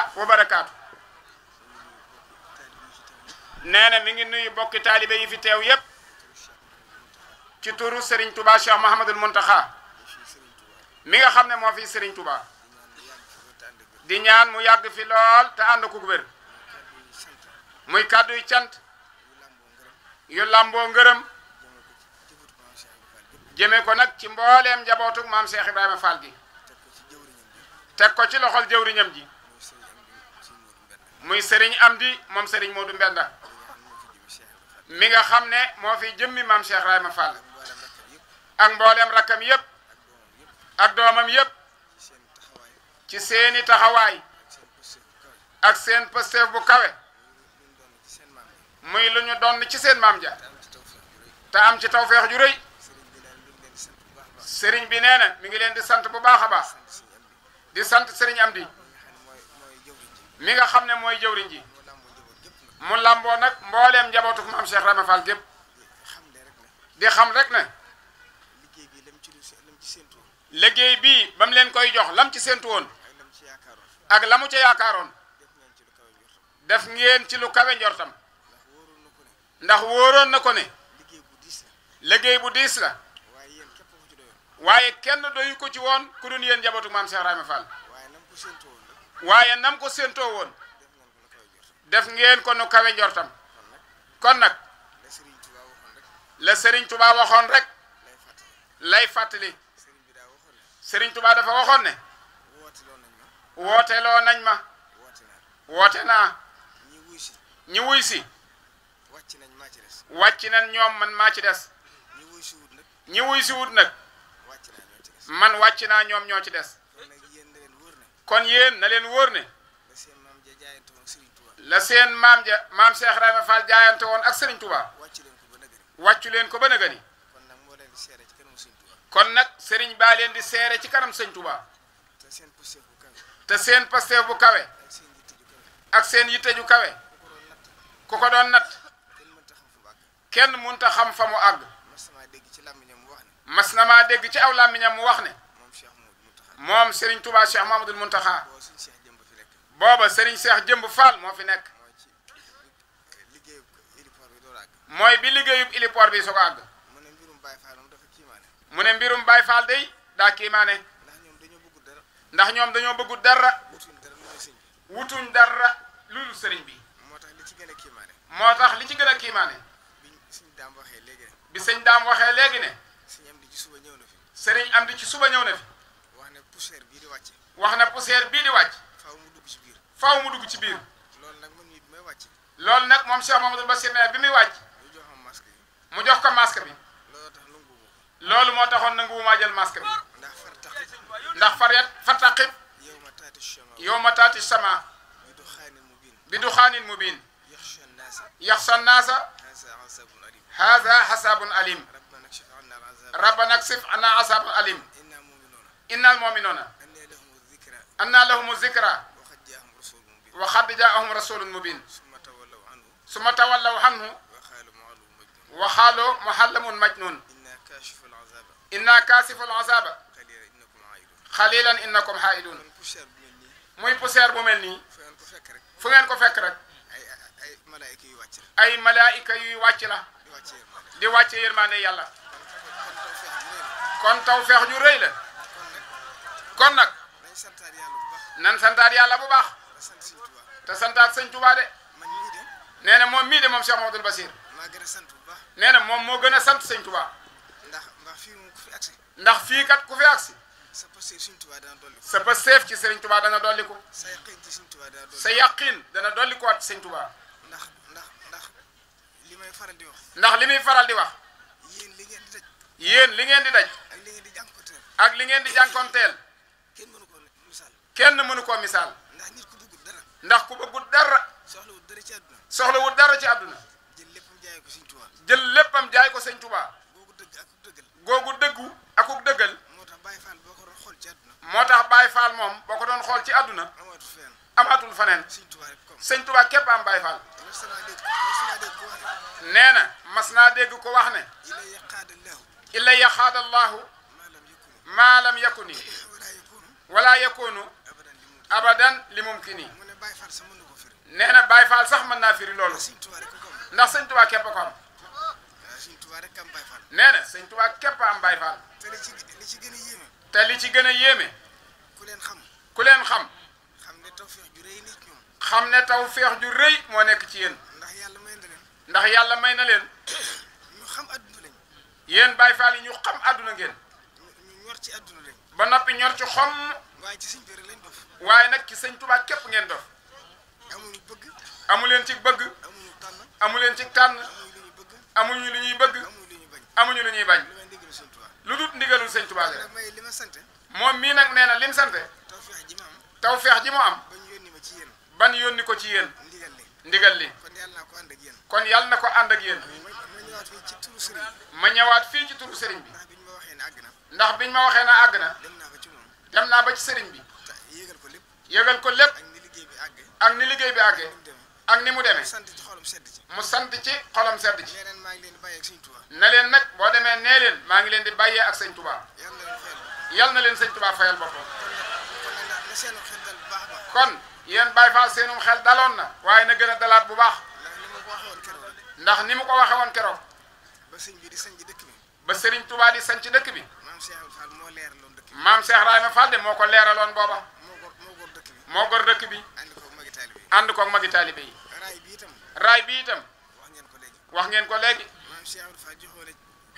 taala wa barakaatu. nee na mi ngi nuyu bokki taalibe yi fi teew yépp ci turu Serigne Touba Cheikh Mouhamadul Mountakha mi nga xam ne moo fi Serigne Touba di ñaan mu yàgg fi lool te ànd ko wér muy kàddu yu cant yu lamboo ngërëm jëme ko nag ci mbooleem njabootug maam Cheikh Ibrahima Fall gi teg ko ci loxol jëwriñam ji muy Serigne Amdi moom Serigne Modou Mbenda mi nga xam ne moo fi jëmmi maam Cheikh Ibrahima Fall ak mbooleem rakkam yépp ak doomam yépp ci seeni taxawaay ak seen pësteef bu kawe muy lu ñu doon ci seen maam ja te am ci tawfeex ju rëy sëriñ bi nee na mi ngi leen di sant bu baax a baax di sant sëriñ Amdi mi nga xam ne mooy jëwriñ ji mu lamboo nag mbooleem njabootu maam Cheikh Ibrahima Fall gépp di xam rek ne liggéey bii ba mu leen koy jox lam ci séentu woon ak la mu ca yaakaaroon def ngeen ci lu kawe njortam ndax wóoroon na ko ne liggéey bu diis la waaye kenn doyu ko ci woon ku dun yéen njabootu maam Cheikh Ibrahima Fall waaye nam ko séentoo woon def ngeen ko nu kawe njortam kon nag la Serigne Touba waxoon rek lay fàttali Serigne Touba dafa waxoon ne wooteloo nañ ma woote naa ñi wuy si wàcc nañ ñoom man maa ci des ñi wuy si wut nag man wàcc naa ñoom ñoo ci des kon yéen na leen wóor ne la seen maam ja maam Cheikh Ibrahima Fall jaayante woon ak Serigne Touba wàccu leen ko ba nëgëni kon nag Serigne baa leen di seere ci kanam Serigne Touba te seen pasteef bu kawe ak seen yitte ju kawe ku ko doon nat kenn mënta xam fa mu àgg mas na maa dégg ci aw làmmiñam mu wax ne moom Serigne Touba Cheikh Mamadou Mountakha booba Serigne Cheikh Jëmb Fall moo fi nekk mooy bi liggéeyub héliport bi soo ko àgg mu ne mbirum Baye Fall day daa kiimaane ndax ñoom dañoo bëggu dara wutuñ dara lulu Serigne bi moo tax li ci gën a kiimaane bi sëñ daam waxee léegi ne Serigne Amdi ci suba ñëw na fi wax ne poussière bii di wàcc faaw mu dugg ci biir loolu nag moom Cheikh Mamadou Bassir ne bi muy wàcc mu jox ko masque bi loolu moo taxoon nanguwumaa jël masque bi ndax fartaqib yawma taati sama bi duxaanin mubin yaxsha naasa haza hasabun alim rabbana ksif anna asabun alim innal mu'minuna anna lahumu zikra wa qad jaahum rasulun mubin summa tawallaw anhu wa xaalu muhallamun majnun inna kaasiful azaba xalilan innakum haidun muy poussière bu mel nii fu ngeen ko fekk rek ay malaayika yuy wàcc la di wàcce yërmande yàlla kon tawfeex ju rëy la kon nag nan santaat yàlla bu baax te santaat sëñ Touba de nee na moom mii de moom Cheikh Mamadou Bassir nee na moom moo gën a sant sëñ Touba ndax fii kat ku fi agsi sa pasteef ci Serigne Touba dana dolliku sa yaqin dana dolliku waat sëñ Touba ndax li muy faral di wax yéen li ngeen di daj ak li ngeen di jànkonteel kenn mënu koo misaal ndax ku bëggut dara soxlawut dara ci àdduna jël léppam jaay ko sëñ Touba googu dëggu akuk dëggal moo tax Baye Fall moom boo ko doon xool ci àdduna amaatul faneen sëñ Touba képp am Baye Fall nee na mas naa dégg ko wax ne illa yaxaada allahu ma lam yakuni wala yakunu abadan li mumkini Baye Fall sax mën na ko firi. nee na Baye Fall sax mën naa firi loolu. ndax sëñ Tuubaa képp ko am. sëñ Tuubaa rek am Baye Fall. nee na sëñ Tuubaa képp am Baye Fall. te li ci gën a yéeme. te li ci gën a yéeme. ku leen xam. ku leen xam. xam ne tawfeex ju rëy nit ñoom. xam ne tawfeex ju rëy moo nekk ci yéen. ndax yàlla may na leen. ndax yàlla may na leen. ñu xam adduna lañ. yéen Baye Fall yi ñu xam adduna ngeen. ñu ñor ci adduna lañ. ba noppi ñor ci xom. waaye ci sëñ bi rek lañ dof. waaye nag ci sëñ Tuubaa képp ngeen dof. amuñu bëgg. amu leen ci bëgg. amuñu tànn. amu leen ci tànn. amuñu lu ñuy bëgg. amuñu lu ñuy bëgg. amuñu lu ñuy bañ. lu may ndigalu sëñ Tuubaa. lu dul ndigalul sëñ Tuubaa la. may li ma sant. moom mii nag nee na lim sante. tawfeex ji ma am. tawfeex ji mu am. ba ñu yónni ma ci yéen. ban yónni ko ci yéen. ndigal li. ndigal li. kon yàlla naa ko ànd ak yéen. kon yàlla na ko ànd ak yéen. ma ñëwaat fii ci turu sëriñ bi. ma ñëwaat fii ci turu sëriñ bi. ndax biñ ma waxee ne àgg na. ndax biñ ma waxee na àgg na. dem naa ba ci moom. dem naa ba ci sëriñ bi. te yëgal ko lépp. yëgal ko lépp. ak ni liggéey bi àggee. ak ni liggéey bi àggee. ak ni mu demee. mu sant ci xolam sedd ci. mu sant ci xolam sedd ci. nee leen maa ngi leen di bàyyee ak sëñ Tuubaa. na leen nag boo demee nee leen maa ngi leen di bàyyee ak sëñ Tuubaa. yàlla na leen fayal. yal na leen sëñ Tuubaa fayal boppam. kon nag na seenum xel dal bu baax a baax. kon yéen Baye Fall seenum xel daloon na. waaye na gën a dalaat bu baax. ndax ni ma ko waxee woon keroog. ndax ni mu ko waxee woon keroog. ba sëñ bi di sañ ci dëkk bi. ba Serigne Touba di sañ ci dëkk bi. maam Cheikh Fall moo leeraloon dëkk bi. maam Cheikh Rahima Fall de moo ko leeraloon booba. moo gor dëkk bi. moo gor dëkk bi. ànd koog magi taalibe yi. ànd koog magi taalibe yi. raay bi itam. raay bi itam. wax ngeen ko léegi. wax ngeen ko léegi. maam Cheikh Fall joxoon na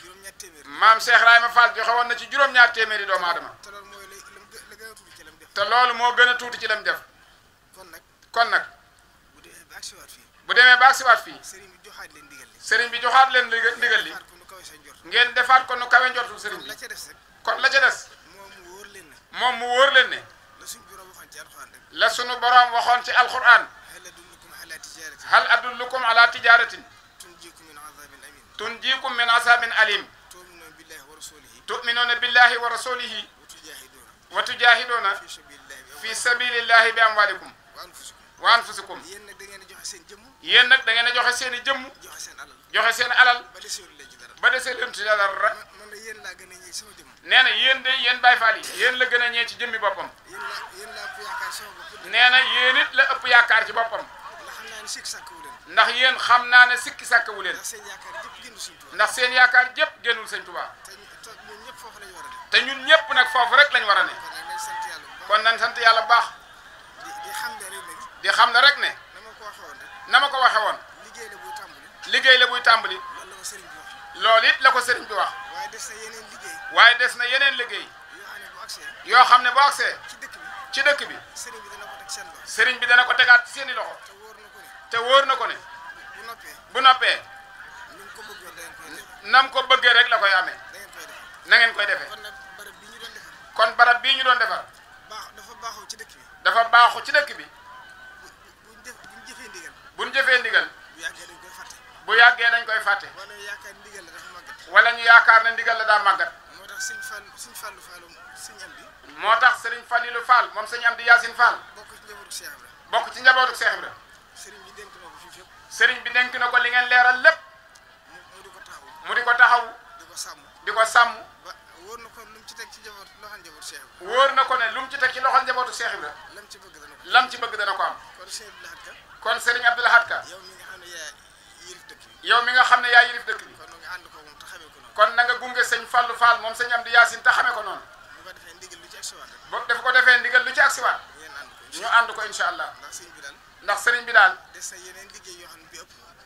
juróom-ñaar téeméeri. maam Cheikh Rahima Fall joxe woon na ci juróom-ñaar téeméeri doomu aadama. te loolu mooy la gën a tuuti ci lam def. te loolu moo gën a tuuti ci lam def. kon nag. bu demee ba agsiwaat fii. bu demee ba agsiwaat fii. sëriñ bi joxaat leen ndigal li. sëriñ bi joxaat leen ndigal li. ngeen defaat ko nu kawe njortul sëriñ bi. la ca des rek. kon la ca des. moom mu wóor leen ne. moom mu wóor leen ne. la suñu borom waxoon ci alxuraan rek. la sunu borom waxoon ci alxuraan. hal adullukum ala tijaratin. tunjikum min azabin alim. tu'minuna billahi wa rasulihi. wa tujahiduna fi sabilillahi bi amwalikum wa anfusikum. yéen nag da ngeen a joxe seen jëmm. yéen nag da ngeen a joxe seen i jëmm. joxe seen alal. joxe seen alal. ba desee leen ci dara. ba desee leen ci dara. man de yéen laa gën a ñëw sama jëmm. nee na yéen de yéen Baye Fall yi. yéen la gën a ñëw ci jëmmi boppam. yéen laa ëpp yaakaar sama bopp. nee na yéen it la ëpp yaakaar ci boppam. ndax xam naa ne sikki sàkkawu leen. ndax yéen xam naa ne sikki sàkkawu leen. ndax seen yaakaar jëpp génn Sëñ Tuubaa. ndax seen yaakaar jëpp génnul Sëñ Tuubaa. te ñun ñëpp foofu lañu war a def. te ñun ñëpp nag foofu rek lañ war a ne. kon nañ sant yàlla bu baax. di xam ne rek ne. na ma ko waxe woon. liggéey la buy tàmbali. loolu it la ko sëriñ bi wax. waaye des na yeneen liggéey. yoo xam ne bu agsee. ci dëkk bi. sëriñ bi dana ko tegaat ci seeni loxo. te wóor na ko ne. bu noppee. nam ko bëggee rek la koy amee. na ngeen koy defee. kon barab bii ñu doon defar. dafa baaxu ci dëkk bi. bu ñu jëfee ndigal. bu yàggee dañ koy fàtte. wala ñu yaakaar ne ndigal la daa màggat. moo tax Serigne Fallilou Fall moom sëñ Amdi Yacine Fall. bokk ci njabootu Cheikh Ibra. Serigne bi dénk na ko li ngeen leeral lépp. mu di ko taxaw. di ko sàmm. wóor na ko lu mu ci teg ci loxol njabootu Cheikh Ibra. wóor na ko ne lu mu ci teg ci loxol njabootu Cheikh Ibra. lam ci bëgg dana ko am. kon Serigne Abdou Lahad Ka. yow mi nga xam ne yaa yilif dëkk bi. kon na nga gunge sëñ Fallou Fall moom sëñ Amdi Yacine te xamee ko noonu. boo def ko defee ndigal lu ci agsiwaat. ñu ànd ko incha allah. ndax sëriñ bi daal.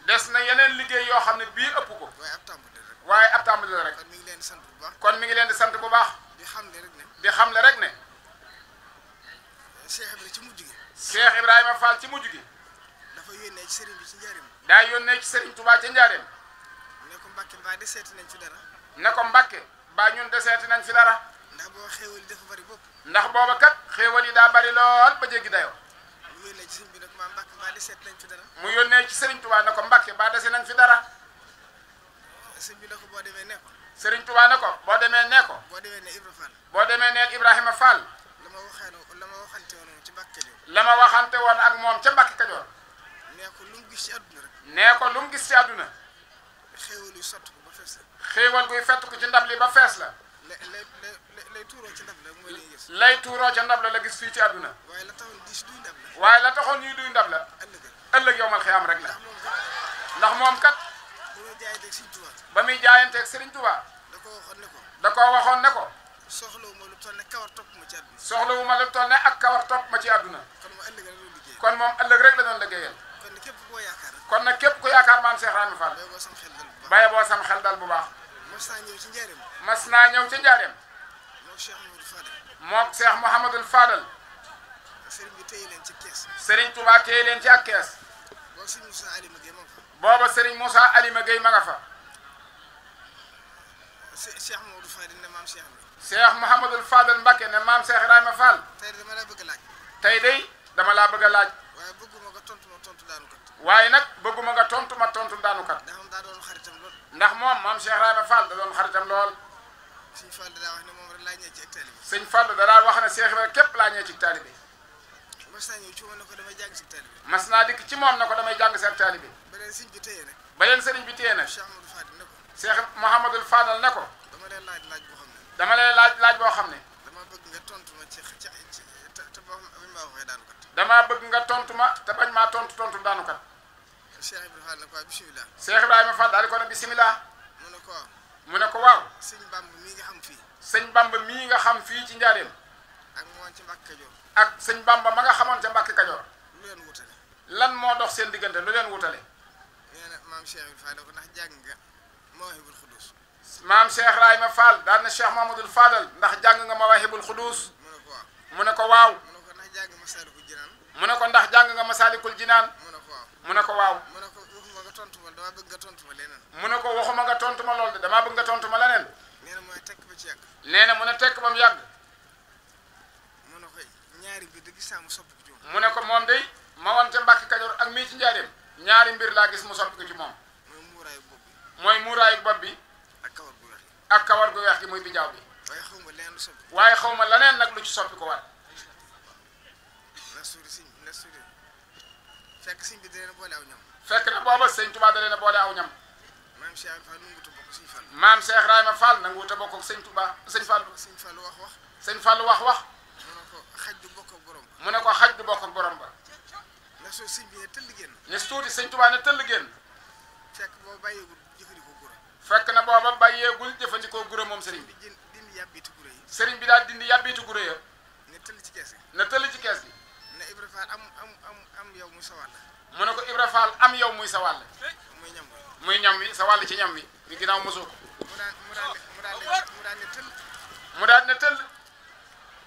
des na yeneen liggéey yoo xam ne bii ëpp ko. waaye ab tàmbali la rek. kon mi ngi leen di sant bu baax. di xamle rek ne. Cheikh Ibrahima Fall ci mujj gi. dafa yónnee ci sëriñ bi ci njaareem. daa yónnee ci sëriñ Touba ci njaareem. ne ko Mbàkke mbaa deseeti nañ fi dara. ne ko Mbàkke mbaa ñun deseeti nañ fi dara. ndax booba xéewal yi dafa bari bopp. ndax booba kat xéewal yi daa bari lool ba jéggi dayoo. mu yónnee ci sëriñ bi ne ko Mbàkke mbaa deseeti nañ fi dara. mu yónnee ci sëriñ Touba ne ko Mbàkke mbaa dese nañ fi dara. sëriñ bi ne ko boo demee ne ko. sëriñ Touba ne ko boo demee ne ko. boo demee ne Ibra Fall. boo demee neel Ibrahima Fall. la ma waxante woon ak moom ca Mbàkke Kajoor. nee ko lu mu gis ci àdduna rek. nee ko lu mu gis ci àdduna. xéewal yu sotti ko ba fees la. xéewal guy fett ko ci ndab li ba fees la. lay tuuroo ci ndab la mooy li gis. lay tuuroo ca ndab la gis fii ci àdduna. waaye la taxoon diis duy ndab la. waaye la taxoon ñuy duy ndab la. ëllëg yowmal xiyaam rek la. ndax moom kat. ba muy jaayanteeg Serigne Touba. da koo waxoon ne ko. soxlawuma lu toll ne kawar topp ma ci àdduna. soxlawuma lu toll ne ak kawar topp ma ci àdduna. kon moom ëllëg rek la doon liggéeyal. kon nag képp ku yaakaar maam Cheikh Rahma Fall. baye boo sam xel dal bu baax. mas naa ñëw ci njaareem. moom Cheikh Mouhamadul Fadal. Serigne Touba téye leen ci ak kees. booba Serigne Moussa Alima Gueye ma nga fa. Cheikh Mouhamadul Fadal ne maam Cheikh la. Cheikh Mouhamadul Fadal Mbacké ne maam Cheikh Rahma Fall. tey dama laa bëgg a laaj. tey day dama laa bëgg a laaj. waaye bëgguma nga tontu ma tontu daanu kat. waaye nag bëgguma nga tontu ma tontu daanu kat. ndax moom daa doon xaritam lool. ndax moom maam Cheikh Rahma Fall da doon xaritam lool. Sëñ Fall daa wax ne moom rek laa ñëw ci ak taalibe. Sëñ Fall da daal wax ne Cheikh rek képp laa ñëw ci taalibe. mas naa ñëw ci moom ne ko damay jàng si taalibe. mas naa dikk ci moom na ko damay jàng si ak taalibe. ba leen sëñ bi téye nag. ba leen sëriñ bi téye nag. Cheikh Mouhamadou Fadil ne ko. Cheikh Mouhamadul Fadal ne ko. dama lay laaj laaj boo xam ne. dama lay laaj boo xam ne. dama bëgg nga tontu ma ci te bañ maa waxee daanu kat. damaa bëgg nga tontu ma te bañ maa tontu daanu kat. Cheikh Ibrahima Fall ne ko bisimilah. Cheikh Ibrahima Fall daal di ko ne bisimilah. mu ne ko waaw. mu ne ko waaw. sëñ Bamba mii nga xam fii. sëñ Bamba mii nga xam fii ci njaareem. ak mu woon ci Mbàkke Kajoor. ak sëñ Bamba ma nga xamoon ca Mbàkke Kajoor. lu leen wutale. lan moo dox seen diggante lu leen wutale. nee na maam Cheikh Ibrahima Fall ne ko ndax jàng nga Mawahibul Xudus. maam Cheikh Rahma Fall daal na Cheikh Mamadou Fadal ndax jàng nga Mawahibul Xudus. mu ne ko waaw. mu ne ko waaw. mu ne ko ndax jàng Masaalikul Jinaan. mu ne ko ndax jàng nga Masaalikul Jinaan. mu ne ko waaw. mu ne ko waaw. mu ne ko waxuma nga tontu ma dama bëgg nga tontu ma leneen. mu ne ko waxuma nga tontu ma lool de damaa bëgg nga tontu ma leneen. nee na mooy tekk ba ci yàgg. nee na mu ne tekk ba mu yàgg. mu ne ko ñaari mbir de gis naa mu soppi ko ci moom. mu ne ko moom day ma woon ca Mbàkke Kajoor ak mii ci njaareem ñaari mbir laa gis mu soppi ko ci moom. mooy muuraayu bopp bi. mooy muuraayu bopp bi. ak kawar gu weex gi. ak kawar gu weex gi muy bijaaw bi. waaye xaw ma leneen lu soppi. waaye xaw ma leneen nag lu ci soppi ko waat. na suuri fekk sëñ bi da leen a boole aw ñam. fekk na booba sëñ Touba da leen a boole aw ñam. maam Cheikh Fall nanguwut a bokk sëñ Fall. maam Cheikh Rahma Fall nanguwut a bokk ak sëñ Touba sëñ Fall. sëñ Fall wax. sëñ Fall wax. mu ne ko xaj du bokk ak borom ba. mu ne ko xaj du bokk ak borom ba. na soo sëñ bi ne tëll génn. ne tuuti sëñ Touba ne tëll génn. fekk boobu bàyyeegul jëfandikoo gura. fekk na booba bàyyeegul jëfandikoo gura moom sëriñ bi. dindi yàbbiitu gura yi. sëriñ bi daal dindi yàbbiitu gura ya. ne tëll ci kees gi. ne tëll ci kees gi. ne Ibra Fall am yow muy sa wàll. mu ne ko Ibra Fall am yow muy sa wàll. muy ñam wi. muy ñam wi sa wàll ci ñam wi. mi ginnaaw mosoo ko. mu daan ne tëll. mu daal ne tëll.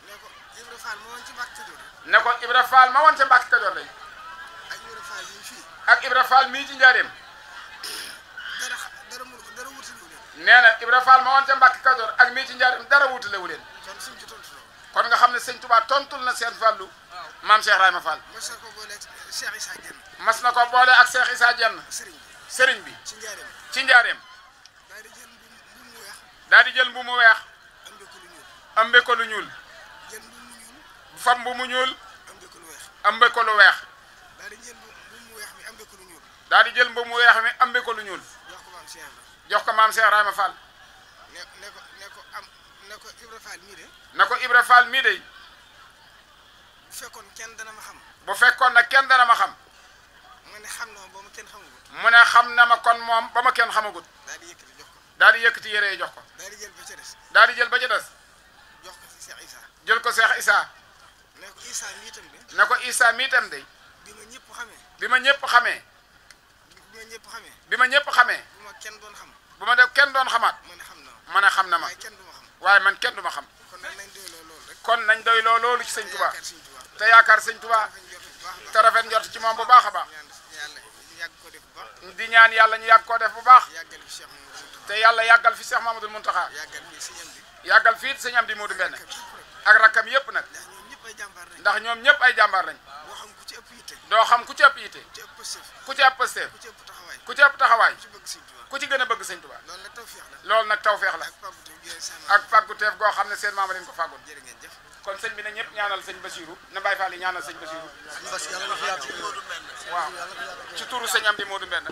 ne ko Ibra Fall ma woon ci Mbàkke Kajoor. ne ko Ibra Fall ma woon ca Mbàkke Kajoor day. ak Ibra Fall mii fii. ak Ibra Fall mii ci njaareem. dara wutalewu leen. nee na Ibra Fall ma woon ca Mbàkke Kajoor ak mii ci njaareem dara wutalewu leen. kon suñ ci tontu la. kon nga xam ne sëñ Touba tontul na seen Fallu. maam Cheikh Rahma Fall. mas na ko boole ak Cheikh Issa Dieng. mas na ko boole ak Cheikh Issa Dieng. sëriñ bi. ci njaareem. ci njaareem. daal di jël mbuum mu weex. daal di jël mbuum mu weex. ambe ko lu ñuul. ambe ko lu ñuul. jël mbuum mu ñuul. fam mbuum mu ñuul. ambe ko lu weex. ambe ko lu weex. daal di jël mbuum mu weex mi ambe ko lu ñuul. daal di jël mbuum mu weex mi ambe ko lu ñuul. jox ko maam Cheikh jox ko maam Cheikh Ibrahima. Rahma Fall. ne ko Ibra Fall mii de. na ko Ibra Fall mii de. bu fekkoon kenn dana ma xam. bu fekkoon nag kenn dana ma xam. mu ne xam na ma ba ma kenn xamagut. mu ne xam na ma kon moom ba ma kenn xamagut. daal di yëkkati jox ko. daal di yëkkati yére yi jox ko. daal di jël ba ca des. daal di jël ba ca des. jox ko si Cheikh Issa. jël ko Cheikh Issa. ne ko Issa mii itam de. ne ko Issa mii itam de. bi ma ñëpp xamee. bi ma ñëpp xamee. bi ma ñëpp xamee. bi ma ñëpp xamee. bu ma kenn doon xam. bu ma def kenn doon xamaat. mu ne xam na ma. ma ne xam na ma. waaye kenn du ma xam. waaye man kenn du ma xam. kon nag nañ doyloo loolu rek. kon nañ doyloo loolu ci sëñ Touba. te yaakaar sëñ Touba. te yaakaar sëñ Touba. te rafet njort ci moom bu baax a baax. yàgg ko def bu baax. di ñaan yàlla ñu yàgg koo def bu baax. yàggal fi Cheikh Mamadou. te yàlla yàggal fi Cheikh Mamadou Mountakha. yàggal fi sëñ Amdi. yàggal fii sëñ Amdi Modou Mbène. ak rakkam yëpp nag. ndax ñoom ñëpp ay jàmbaar lañ. ndax ñoom ñëpp ay jàmbaar lañ. boo xam ku ci ëpp yitte. doo xam ku ci ëpp yitte. ku ci ëpp pësteef. ku ci ëpp pësteef. ku ci ëpp taxawaay. ku ci ëpp taxawaay. ku ci bëgg sëñ Touba. ku ci gën a bëgg sëñ Touba. loolu nag tawfeex la. loolu nag tawfeex la. ak pàgguteef goo xam ne seen maama leen ko fàggoon. jërë ngeen jëf. kon sëñ bi ne ñëpp ñaanal sëñ Bassirou na Baye Fall yi ñaanal sëñ Bassirou. waaw ci turu sëñ Amdi Modou Mbène